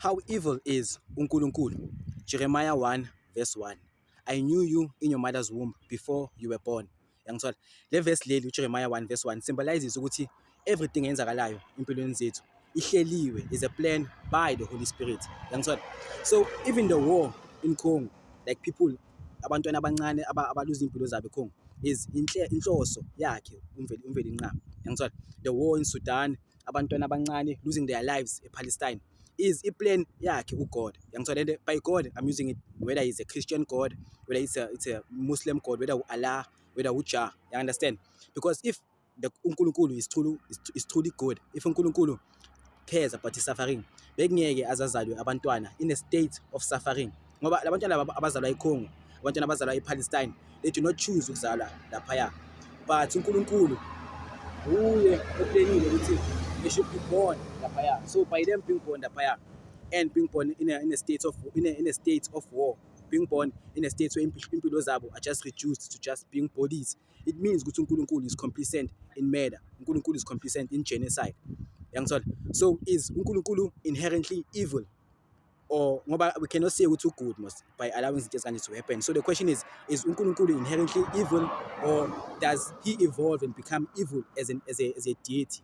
How evil is uNkulunkulu? Jeremiah 1 verse 1. I knew you in your mother's womb before you were born. Yangithola? Le verse leli uJeremiah 1 verse 1 symbolizes ukuthi everything eyenzakalayo empilweni zethu ihleliwe, is a plan by the Holy Spirit. Yangithola? So even the war in Congo, like people, abantwana abancane abaluza impilo zabo eCongo, is inhloso yakhe uMvelinqangi. Yangithola? The war in Sudan, abantwana abancane losing their lives ePalestine, is i-plan yakhe uGod. Yangithola? And by God I'm using it whether it's a Christian God, whether it's a Muslim God, whether Allah, whether uJah. You understand? Because if the uNkulunkulu is truly good, if uNkulunkulu cares about the suffering, bekungeke azazalwe abantwana in a state of suffering, ngoba labantwana laba abazalwa eCongo, abantwana abazalwa ePalestine, they do not choose ukuzalwa laphaya, but uNkulunkulu uye oplanile ukuthi they should be born laphaya. So by them being born laphaya and being born in a state of war, being born in a state where impilo zabo are just reduced to just being bodies, it means ukuthi uNkulunkulu is complicit in murder, uNkulunkulu is complicit in genocide. Yangithola? So is uNkulunkulu inherently evil? Or ngoba we cannot say ukuthi good mos by allowing izinto ezikanje to happen. So the question is uNkulunkulu inherently evil or does he evolve and become evil as a deity?